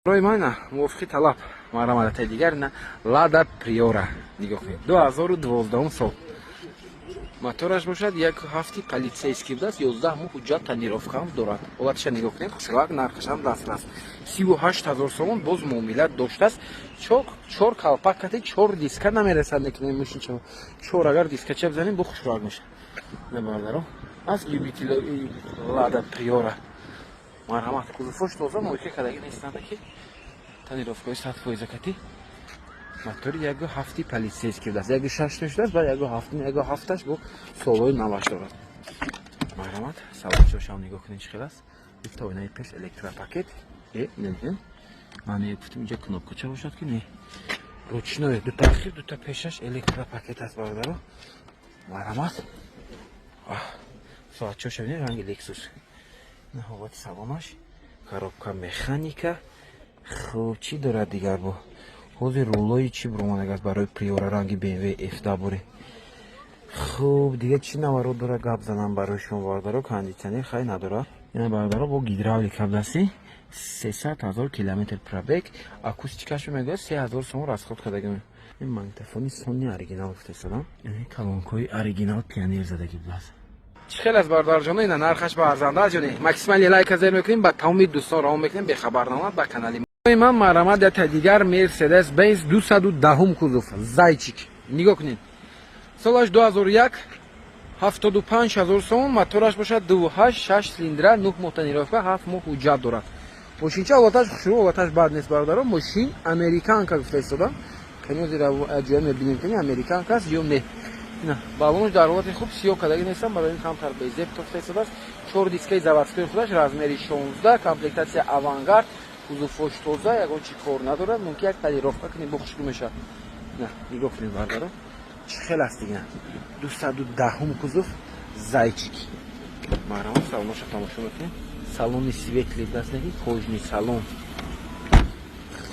Рои ман мувофиқи талаб марамадатаи дигар на Лада Приора нигоҳ кунед, 2012 сол, мотораш бошад як ҳафти полицейский будааст, 11 моҳ ҳуҷҷат, тонировкаам дорад. Ҳолаташа нигоҳ кунед, хушрак, нархашам дастрас, 38 000 сомон, боз муомила доштааст. Чор калпак кати, чор диска намерасад, некунем мошинча, чор агар дискача бизанем, бо хушрак мешавад. Бародаро, аз любителои Лада Приора марҳамат. Кузовош тоза, мойка кадаги нестанда ки, тонировкаҳои 100% кати, мотори ягу ҳафти полицейский будааст, ягу шашто шудааст, баъд ягу ҳафт, ягу ҳафташ бо солҳои наваш дорад. Марҳамат, салончошам нигоҳ кунед, чӣ хел аст. Дута оинаи пеш электропакет. Э, ман гуфтам, инҷа кнопкача бошад ки не, ручной, дута ахир, дута пешаш электропакет аст. Бародаро, марҳамат, соатчоша бинед, ранги Лексус. Ҳолати салонаш, коробка механика. Хуб, чӣ дорад дигар? Бо ҳозир рулои чӣ буромадагааст барои Приора, ранги BMW F буре. Хуб, дига чӣ наворот дора, гап занам барои шумо, бародаро? Кондитсионер хай надорад. Ина, бародаро, бо гидравлика будасти, 300 000 километр пробег, акустикашо мегӯяд, 3000 сомон расход кардаги. Ин магнитофони Сони оригинал гуфтаистодам, колонкои оригинал Пионер задаги будааст. Чӣ хел аст, бародарҷоно? Ина нархаш ба арзанда аст ё не? Максимальный лайка зер мекунем, ба тамоми дӯстон равон мекунем, бехабар намонад ба канали ман. Марҳамат, ята дигар Мерседес Бенз, 210-ум кузов, зайчик, нигоҳ кунед, солаш 2001, 75 000 сомон, мотораш бошад 2,8, шаш цилиндра, 9 моҳ тонировка, 7 моҳ ҳуҷҷат дорад. Мошинча ҳолаташ хушрӯ, ҳолаташ бад нест, бародаро. Мошин американка гуфта истодам, канёзира ҷоя мебинем, кани американка аст ё не. Баллонаш дар ҳолати хуб, сиёҳ кадаги нестам, барои ин камтар безеб тофта истодааст. Чор дискаи заводской худаш, размери 16, комплектация Авангард, кузовош тоза, ягон чи кор надорад, мумкин як полировка кунем, бо хушрӯ мешавад. На, нигоҳ кунед, бардаро, чӣ хел аст дига, 210-ум кузов, зайчик. Марҳамат, салоноша тамошо мекунем, салони светлый даст неки, кожаный салон.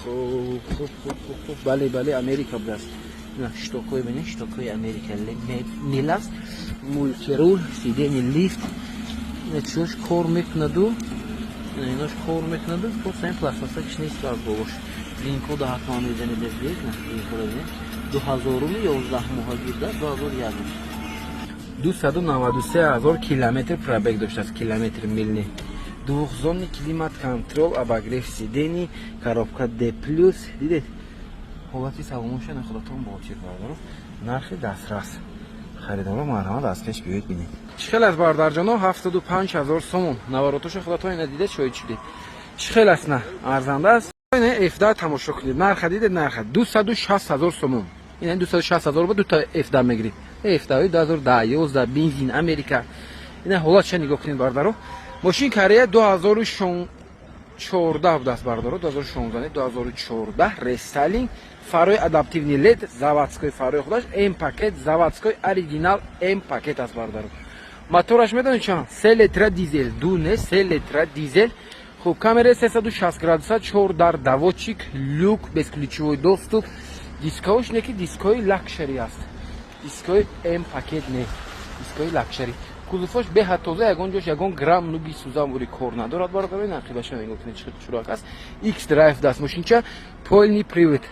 Хуб, хуб, хуб, хуб, хуб, бале, бале, Америка будааст. Щитокҳои бинед, щитокҳои Америка нил аст, мультируль, сиденье лифт, чиош кор мекунаду, инош кор мекунаду, просто пластмасса киш нест аз болош. Вин-кода ҳатман мезанед, бед вин-кода бинед, дуҳазоруми 11 моҳа гирда, 2001, 293 000 километр пробег доштааст, километр милни. Двухзонный климат контроль, обогрев сидений, коробка D плюс. Дидед ҳолати салоноша, на худатон бочир, бародаро, нархи дастрас, харидоро марҳамат, аз пеш биёед, бинед, чӣ хел аст, бародарҷоно. 75 000 сомон, наворотоша худатон ина дида шоҳид шудед, чӣ хел аст, на арзанда аст? Ина F10 тамошо кунед, нарха дидед, нарха 260 000 сомон. Ина 260 000 ба дута F10 мегиред, F10 2010, 11, бензин, Америка. Ина ҳолатша нигоҳ кунед, бародаро. Мошин Корея 2014 будааст, бародаро, 2016, 2014, рестайлинг, фарои адаптивный LED, заводской фарои худаш, М пакет, заводской оригинал М пакет аст, бародаро. Мотораш медонед чанд? 3 литра дизел, ду не, 3 литра дизел. Хуб, камераи 360 градуса, чор дар, доводчик, люк, бесключевой доступ, дискаош не ки дискои лакшери аст, дискои М пакет не, дискои лакшери. Кузовош беҳад тоза, ягон ҷош ягон грамм нуги сӯзанбури кор надорад, бародаро. Нақибаша нигоҳ кунед, чӣ чурак аст. X драйв даст мошинча, полный привод.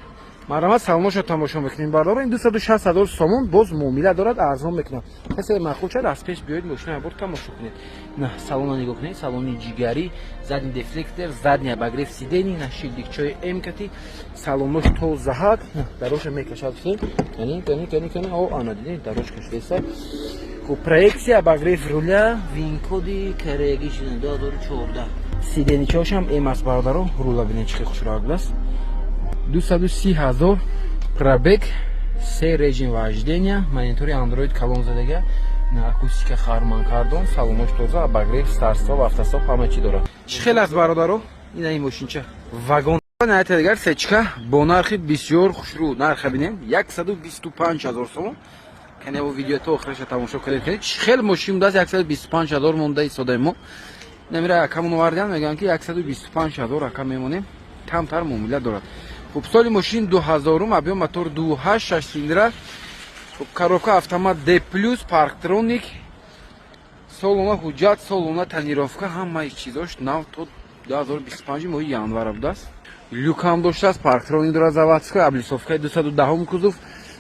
Марҳамат, салоношо тамошо мекунем, бародаро. Ин 260 000 сомон, боз муомила дорад, арзон мекунад. Касе маъқул шад, аз пеш биёед, мошина бор тамошо кунед. На салона нигоҳ кунед, салони ҷигарӣ, задний дефлектор, задний обогрев сидений, на шилдикчои М кати, салонош тозаҳак, дароша мекашад. Кани, кани, кани, кани, о, ана дидед, дарош кашидеса. Хуб, проекция, обогрев руля, вин-коди кореягӣ шуда, 2014, сиденичаошам М аст, бародаро. Рула бинед, чӣ хел хушрӯ аст. 230 000 пробег, се режим вождения, монитори Android калон задага, акустика Харман Кардон, салонош тоза, обогрев, старт-стоп, автостоп, ҳама чӣ дорад. Чӣ хел аст, бародаро, ина ин мошинча, вагон. Наята дигар сечка бо нархи бисёр хушрӯ, нарха бинем, 125 000 сомон. Кане бо видео то охираша тамошо кунед, чӣ хел мошин будааст, 125 000 монда истодаи мо. Намира акамон овардиан, мегӯянд ки 125 000 ака мемонем, камтар муомила дорад. Хуб, соли мошин 2000-ум, объем мотор 2,8, шаш цилиндра. Хуб, коробка автомат D плюс, парктроник, солона ҳуҷҷат, солона тонировка, ҳамаи чизош нав, то 2025 моҳи январа будааст. Люк ҳам доштааст, парктроник дорад, заводской, облицовка и 210-ум кузов.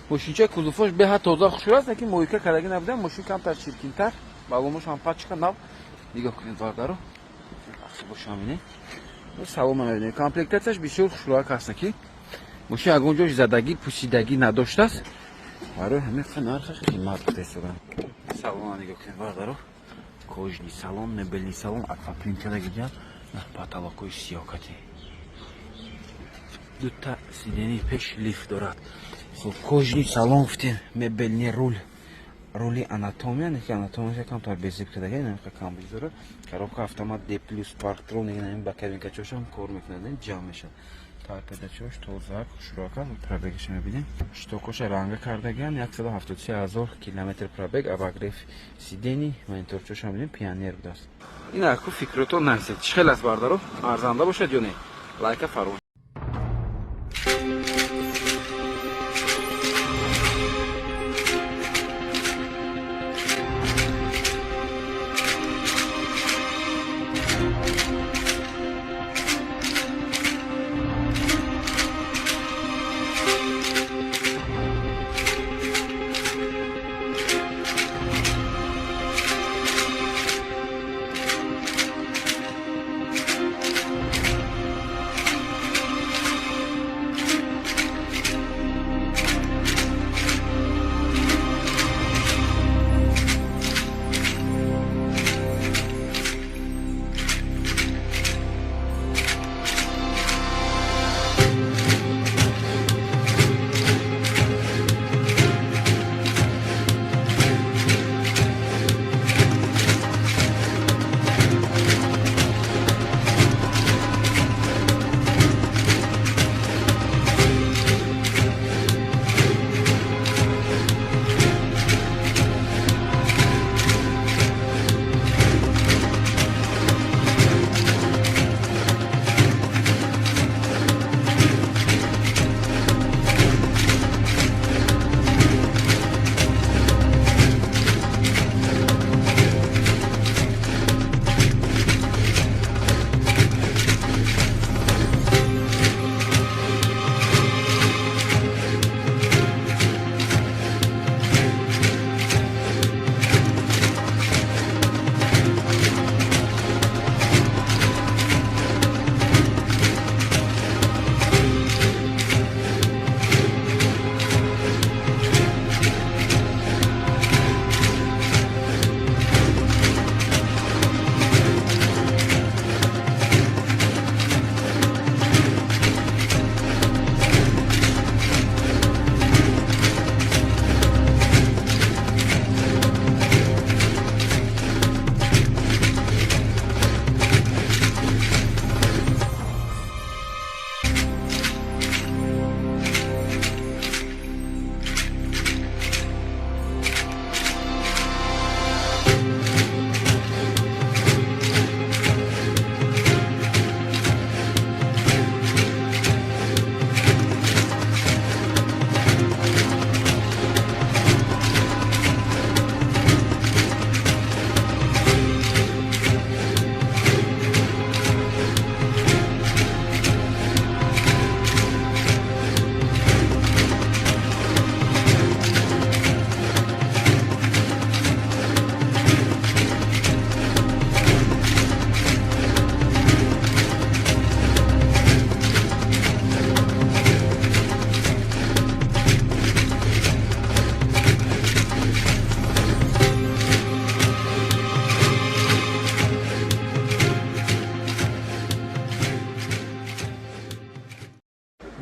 Мошинча кузовош беҳад тоза, хушрӯ аст, лекин мойка кардагӣ набудам, мошин камтар чиркинтар, баллоношам пачка нав. Нигоҳ кунед, бародаро, бошам ине. Салона мебинем. Комплектация ш бисёр хушрӯак аст, ки мошин ягон ҷош задагӣ, пусидагӣ надоштааст. Барои ҳамин нархаш қимат гуфтаистодам. Салона нигоҳ кунед, бародаро. Кожаный салон, мебельный салон, аквапринт кардагиҷа, потолок ҳои сиёкати. Дута сиденье пеш лифт дорад. Хуб, кожаный салон гуфтем, мебельный руль, рули анатомия, не ки анатомия камтар безеб кардага, инамқа камбуз дорад. Коробка автомат D плюс, парктроник, инам ба кабинкачошам кор мекунад, ҷамъ мешавад. Торпедачош тозак, хушрӯака, пробег аш мебинем. Щиток оша ранга кардагиан, 173 ҳазор километр пробег, обогрев сидений, мониторчошам бинем, Пионер будааст. Ин аку фикрото нависед, чӣ хел аст, бардаро, арзанда бошад ё не? Лайка фаромӯш.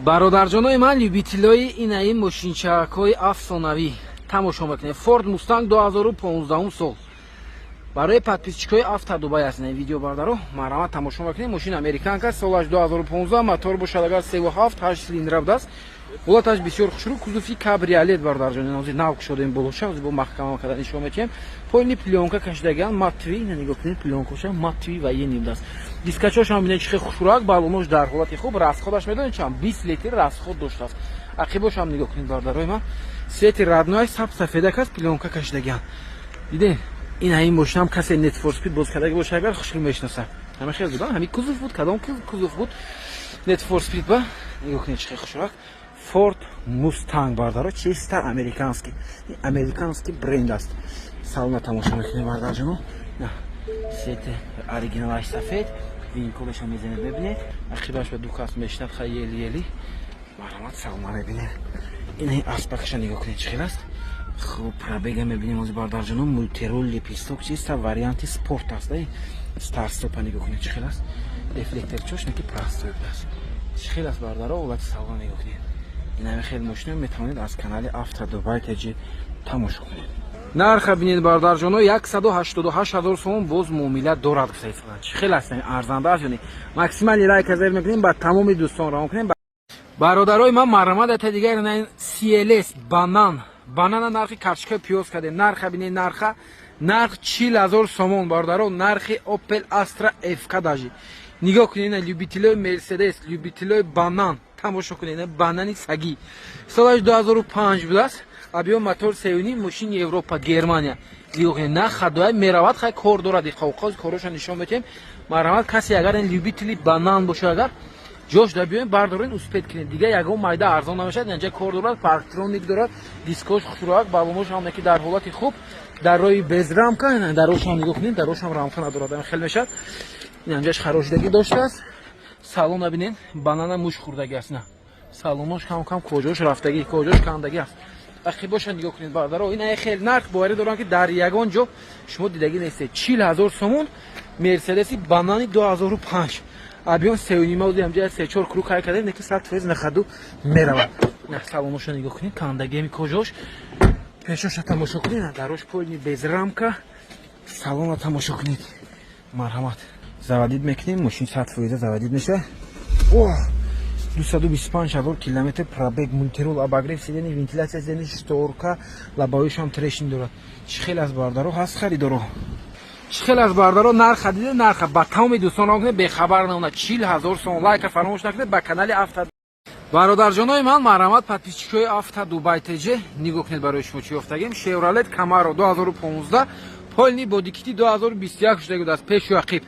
Бародарҷонои ман, любитель ои инаи мошинчакҳои афсонавӣ, тамошо мекунед. Форд Мустанг 2015 сол. Барои подписчик ои Авто Дубай аст ин видео, бардаро, марҳамат, тамошо мекунед. Мошин американка, солаш 2015, мотор бошад агар 3,7, 8 силиндра будааст. Ҳолаташ бисёр хушрӯ, кузови кабриолет, бародарҷони, ҳозир нав кушодем болоша, ҳозир бо маҳкама карда нишон метиҳем. Поини плёнка кашидагиан, матовый, ина нигоҳ кунед, плёнка ша матовый ва ени будааст. Дискачошам бинед, чӣ хел хушрӯак, баллонош дар ҳолати хуб, расход аш медонед чанд? 20 литр расход доштааст. Ақибошам нигоҳ кунед, бародарои ман, цвет и родной, саб сафедак аст, плёнка кашидагиан. Дидем, ин ҳамин мошинам касе Need for Speed боз кардаги боша агар, хушрӯ мешиносад. Ҳама хел буд, ҳамин кузов буд, кадом кузов буд? Need for Speed ба нигоҳ кунед, чӣ хушрак. Ford Mustang, бардаро, чисто американский, американский бренд аст. Салона тамошо мекунед, бардарҷоно. Цвет и оригиналаш сафед, VIN-кодаша мезанед, мебинед. Ақибаш ба ду кас мешинад, хай, ели ели. Марҳамат, салона мебинед. Ин аспакаша нигоҳ кунед, чӣ хел аст. Хуб, пробега мебинем ози, бардарҷоно. Мультируль, лепесток, чисто варианти спорт аст. Старт-стопа нигоҳ кунед, чӣ хел аст. Дефлектор чош неки, простой аст. Чӣ хел аст, бардаро, ҳолати салона нигоҳ кунед. Инами хел мошино метавонед аз канали Авто Дубай ТЖ тамошо кунед. Нарха бинед, бародарҷоно, 188 ҳазор сомон, боз муомила дорад, гуфта. Чӣ хел аст, арзанда аст ёне? Максимальный лайк зер мекунем, ба тамоми дӯстон равон кунем. Бародарои ман, марҳамат, ата дигар CLS банан, банана, нархи картошка пиёз кардем. Нарха бинед, нарха, нарх 40 000 сомон, бародаро. Нархи Opel Astra FK даже нигоҳ кунед. Любителои Мерседес, любителои банан тамошо кунед. Банани сагӣ, солаш 2005 будааст. Объём мотор сеюним, мошини Европа, Германия. Нигоҳ кунед, на хадоя меравад, хай, кор дорад. Қавқоз короша нишон метиҳем. Марҳамат, касе агар ин любители банан боша, агар ҷош да биёем, бардорен, успеть кунед. Дига ягон майда арзон намешавад. Инҷа кор дорад, парктроник дорад, дискош хушроак, балонош ҳам ки дар ҳолати хуб, дар роҳи без рамка. Дарошам нигоҳ кунед, дарошам рамка надорад, хел мешавад. Инҷаш харошидагӣ доштааст. Салона бинед, банана муш хӯрдагӣ аст. На, салонош кам кам коҷош рафтагӣ, коҷош кандагӣ аст. Ақибоша нигоҳ кунед, бародаро. Ин хел нарх, боварӣ дорам, ки дар ягон ҷо шумо дидагӣ нестед. 40 000 сомон Мерседеси банани 2005, объём сеюнима. Ози ҳамҷа се-чор круг ҳай кардем, неки 100% на ходу меравад. На, салоноша нигоҳ кунед, кандагиами коҷош. Пешоша тамошо кунед, дарош полный без рамка. Салона тамошо кунед. Марҳамат, заводить мекунем, мошин 100% заводить мешавад. О, 225 ҳазор километр пробег, мультируль, обогрев сидений, вентиляция сидений, шторка, лобовойшам трещин дорад. Чӣ хел аз, бардаро, ҳаст харидоро? Чӣ хел аз, бардаро, нарха диде? Нарха ба тамоми дӯстон равон кунед, бехабар намонад. 40 000 сомон. Лайка фаромӯш накунед, ба канали Авто. Бародарҷонои ман, марҳамат, подписчикои Авто Дубай ТЖ, нигоҳ кунед, барои шумо чӣ ёфтагем. Шевролет Камаро 2015, полный бодикити 2021 шуда буд, аз пешу ақиб.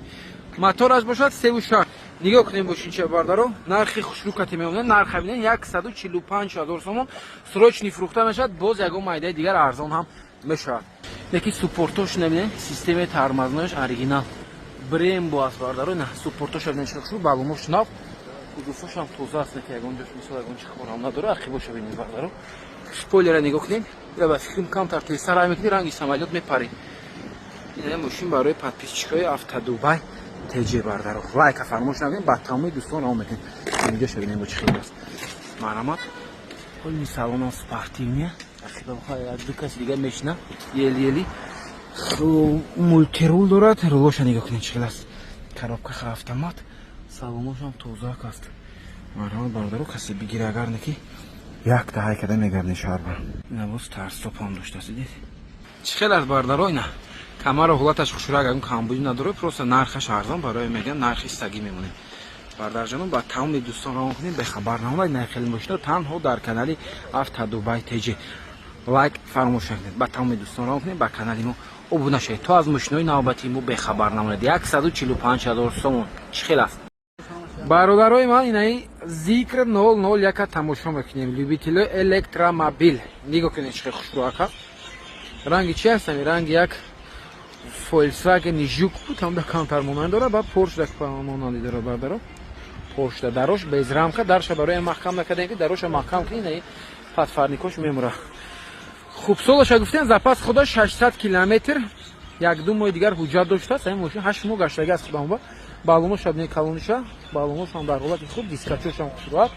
Мотораш бошад севу шаш. Нигоҳ кунем бошинча, бардаро, нархи хушрӯкате меомад. Нарха бинед, 145 ҳазор сомон. Срочный фурӯхта мешавад, боз ягон майдаи дигар арзон ҳам мешавад. Леки суппортош набинед, системаи тормознояш оригинал Брембо аст, бардаро. На, суппортош бинед, чӣ хушрӯ, баллонош нав, кузовошам тоза аст, неки ягон ҷош, мисол, ягон чи хорам надора. Ақибоша бинед, бардаро, спойлера нигоҳ кунед. Ба фикрам, камтар тезтар рай мекунӣ, ранги самолёт мепарӣ. Ин мошин барои подписчикои Авто Дубай ТЖ, бардаро. Лайка фаромӯш накунед, ба тамоми дӯстон равон мекунед. Инҷо шабинем, бо чӣ хел аст. Марҳамат, полный салонам спортивный, ду каси дигар мешина, ели ели. Мультируль дорад, рулоша нигоҳ кунед, чӣ хел аст. Коробка автомат, салоношам тозак аст. Марҳамат, бародаро, касе бигира, агар неки якта ҳай када мегардем шаҳрба. Ина боз старт-стопам доштааст, дидед, чӣ хел аст, бардаро. Ина Камаро, ҳолаташ хушрак, ягон камбудӣ надорад, просто нархаш арзон барои мегӯям, нархи сагӣ мемонем. Бардарҷонон, ба тамоми дӯстон равон кунем, бехабар намонад. Хеле мошино танҳо дар канали Авто Дубай ТЖ. Лайк фаромӯш накунед, ба тамоми дӯстон равон кунед, ба канали мо обуна шавед, то аз мошинои навбатии мо бехабар намонед. 145 ҳазор сомон, чӣ хел аст, бародарои ман? Инаи Зикр 001 тамошо мекунем. Любителои электромобил, нигоҳ кунед, чӣ хел хушрӯак аст. Ранги чи аст? Ами ранги як Volkswagen Жук буд, ҳамда камтар монанд дорад, ба Порш монанди дорад, бардаро. Порш дарош без рамка, дарша барои маҳкам накардем, ки дароша маҳкам кунӣ, наи подфарникош мемура. Хуб, солаша гуфтем, запас хода 600 километр, як-ду моҳи дигар ҳуҷҷат доштааст. Ҳамин мошин 8 моҳ гаштагӣ аст худамба. Баллоноша бинед, калониша, баллоношам дар ҳолати хуб, дискачошам хушроат.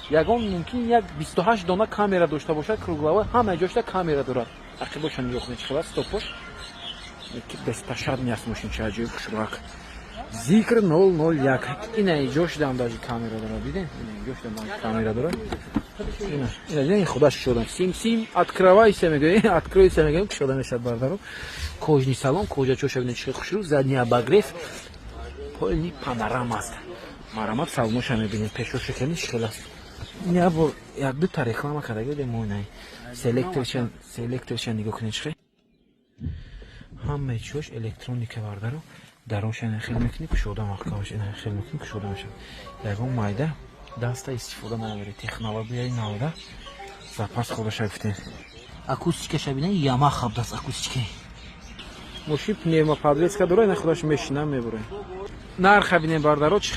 Ягон мумкин як 28 дона камера дошта бошад, кругловой, ҳама ҷошта камера дорад. Ақибоша нигоҳ кунед, чӣ хел аст, стопош беспощадный аст. Мошин чӣ аҷоиб хушроак. Зикр 001, ина ҷо шудам, даже камера дорад, дидем, ина ҷо шудам, камера дорад. Ина, ина худаш кушодан, сим сим, открывайся мегӯем, откройся мегӯем, кушода мешавад, бардаро. Кожаный салон, кожачоша бинед, чӣ хушрӯ, задний обогрев, полный панорама аст. Марҳамат, салоноша мебинед, пешоша кани чӣ хел аст. Я бор як дута реклама кардаги будем мо. Инай селекторша, селекторша нигоҳ кунед, чӣ хел, ҳамаи чиҳош электроника, бардаро. Дароша ина хел мекунӣ, кушода маҳкам мешавад, ина хел мекунӣ, кушода мешавад. Ягон майда даста истифода намебарӣ. Технологияи навда, запас ходаша гуфтем. Акустикаша бина, Ямаха будаст акустика. Мошин пневмоподвеска дора, ина худаш мешина, мебуре. Нарха бинем, бардаро, чӣ.